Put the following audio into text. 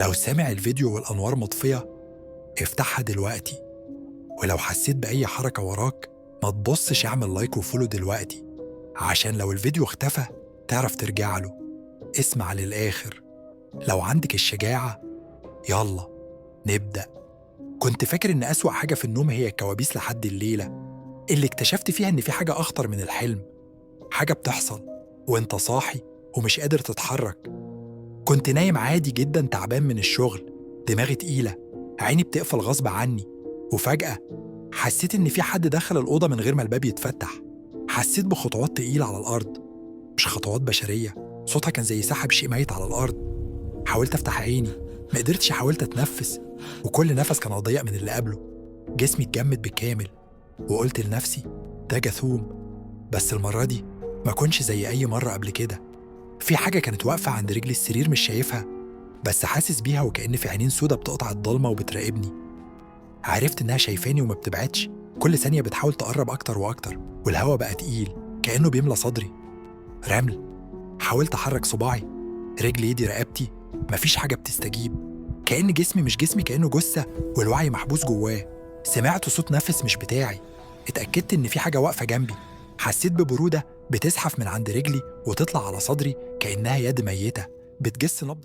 لو سامع الفيديو والأنوار مطفية افتحها دلوقتي، ولو حسيت بأي حركة وراك ما تبصش، اعمل like و follow دلوقتي عشان لو الفيديو اختفى تعرف ترجع له. اسمع للآخر لو عندك الشجاعة. يلا نبدأ. كنت فاكر إن أسوأ حاجة في النوم هي الكوابيس، لحد الليلة اللي اكتشفت فيها إن في حاجة أخطر من الحلم، حاجة بتحصل وإنت صاحي ومش قادر تتحرك. كنت نايم عادي جدا، تعبان من الشغل، دماغي تقيلة، عيني بتقفل غصب عني، وفجأة حسيت إن في حد دخل الأوضة من غير ما الباب يتفتح. حسيت بخطوات تقيلة على الأرض، مش خطوات بشرية، صوتها كان زي سحب شيء ميت على الأرض. حاولت أفتح عيني ما قدرتش، حاولت أتنفس وكل نفس كان أضيق من اللي قبله. جسمي اتجمد بالكامل، وقلت لنفسي ده جاثوم، بس المرة دي ما كنش زي أي مرة قبل كده. في حاجة كانت واقفة عند رجل السرير، مش شايفها بس حاسس بيها، وكأن في عينين سودة بتقطع الضلمة وبتراقبني. عرفت إنها شايفاني وما بتبعدش، كل ثانية بتحاول تقرب أكتر وأكتر، والهوا بقى تقيل كأنه بيملى صدري رمل. حاولت أحرك صباعي، رجلي، ايدي، رقبتي، مفيش حاجة بتستجيب. كأن جسمي مش جسمي، كأنه جثة والوعي محبوس جواه. سمعت صوت نفس مش بتاعي، اتأكدت إن في حاجة واقفة جنبي. حسيت ببرودة بتزحف من عند رجلي وتطلع على صدري كأنها يد ميتة بتجس نبض.